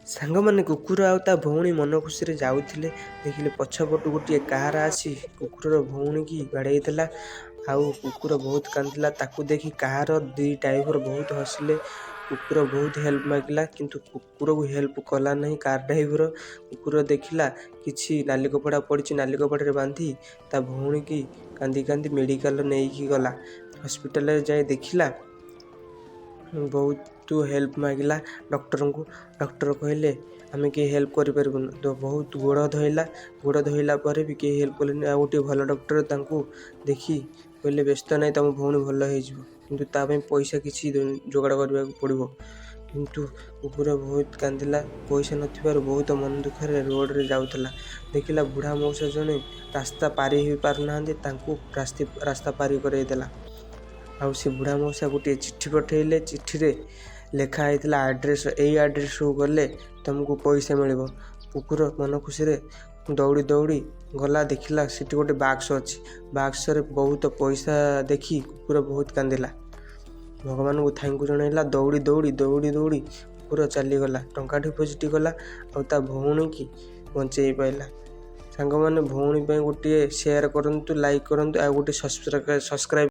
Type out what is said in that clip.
ସାଙ୍ଗମାନେ, କୁକୁର ଆଉ ତା ଭଉଣୀ ମନ ଖୁସିରେ ଯାଉଥିଲେ। ଦେଖିଲେ ପଛପଟୁ ଗୋଟିଏ କାର ଆସି କୁକୁରର ଭଉଣୀକି ବାଡ଼େଇ ଦେଲା ଆଉ କୁକୁର ବହୁତ କାନ୍ଦିଲା। ତାକୁ ଦେଖି କାର ଦୁଇ ଡ୍ରାଇଭର ବହୁତ ହସିଲେ। କୁକୁର ବହୁତ ହେଲ୍ପ ମାଗିଲା, କିନ୍ତୁ କୁକୁରକୁ ହେଲ୍ପ କଲା ନାହିଁ କାର ଡ୍ରାଇଭର। କୁକୁର ଦେଖିଲା କିଛି ନାଲି କପଡ଼ା ପଡ଼ିଛି। ନାଲି କପଡ଼ାରେ ବାନ୍ଧି ତା ଭଉଣୀକି କାନ୍ଦି କାନ୍ଦି ମେଡ଼ିକାଲ ନେଇକି ଗଲା। ହସ୍ପିଟାଲରେ ଯାଇ ଦେଖିଲା, ବହୁତ ହେଲ୍ପ ମାଗିଲା ଡକ୍ଟରଙ୍କୁ। ଡକ୍ଟର କହିଲେ, ଆମେ କେହି ହେଲ୍ପ କରିପାରିବୁନି। ତ ବହୁତ ଗୋଡ଼ ଧଇଲା। ଗୋଡ଼ ଧୋଇଲା ପରେ ବି କେହି ହେଲ୍ପ କଲେନି। ଆଉ ଗୋଟିଏ ଭଲ ଡକ୍ଟର ତାଙ୍କୁ ଦେଖି କହିଲେ, ବ୍ୟସ୍ତ ନାହିଁ, ତୁମ ଭଉଣୀ ଭଲ ହେଇଯିବ, କିନ୍ତୁ ତା ପାଇଁ ପଇସା କିଛି ଯୋଗାଡ଼ କରିବାକୁ ପଡ଼ିବ। କିନ୍ତୁ କୁକୁର ବହୁତ କାନ୍ଦିଲା। ପଇସା ନଥିବାରୁ ବହୁତ ମନ ଦୁଃଖରେ ରୋଡ଼ରେ ଯାଉଥିଲା। ଦେଖିଲା ବୁଢ଼ା ମଉସା ଜଣେ ରାସ୍ତା ପାରି ହେଇପାରୁନାହାନ୍ତି। ତାଙ୍କୁ ରାସ୍ତା ପାରି କରେଇଦେଲା। ଆଉ ସେ ବୁଢ଼ା ମଉସା ଗୋଟିଏ ଚିଠି ପଠେଇଲେ। ଚିଠିରେ ଲେଖା ହେଇଥିଲା ଆଡ୍ରେସ୍, ଏଇ ଆଡ୍ରେସ୍କୁ ଗଲେ ତୁମକୁ ପଇସା ମିଳିବ। କୁକୁର ମନ ଖୁସିରେ ଦୌଡ଼ି ଦୌଡ଼ି ଗଲା। ଦେଖିଲା ସେଠି ଗୋଟେ ବାକ୍ସ ଅଛି। ବାକ୍ସରେ ବହୁତ ପଇସା ଦେଖି କୁକୁର ବହୁତ କାନ୍ଦିଲା। ଭଗବାନଙ୍କୁ thank you ଜଣେଇଲା। ଦୌଡ଼ି ଦୌଡ଼ି ଦୌଡ଼ି ଦୌଡ଼ି କୁକୁର ଚାଲିଗଲା। ଟଙ୍କା ଡିପୋଜିଟ୍ କଲା ଆଉ ତା ଭଉଣୀକି ବଞ୍ଚେଇ ପାଇଲା। ସାଙ୍ଗମାନେ, ଭଉଣୀ ପାଇଁ ଗୋଟିଏ ସେୟାର କରନ୍ତୁ, ଲାଇକ୍ କରନ୍ତୁ ଆଉ ଗୋଟେ ସବସ୍କ୍ରାଇବ୍।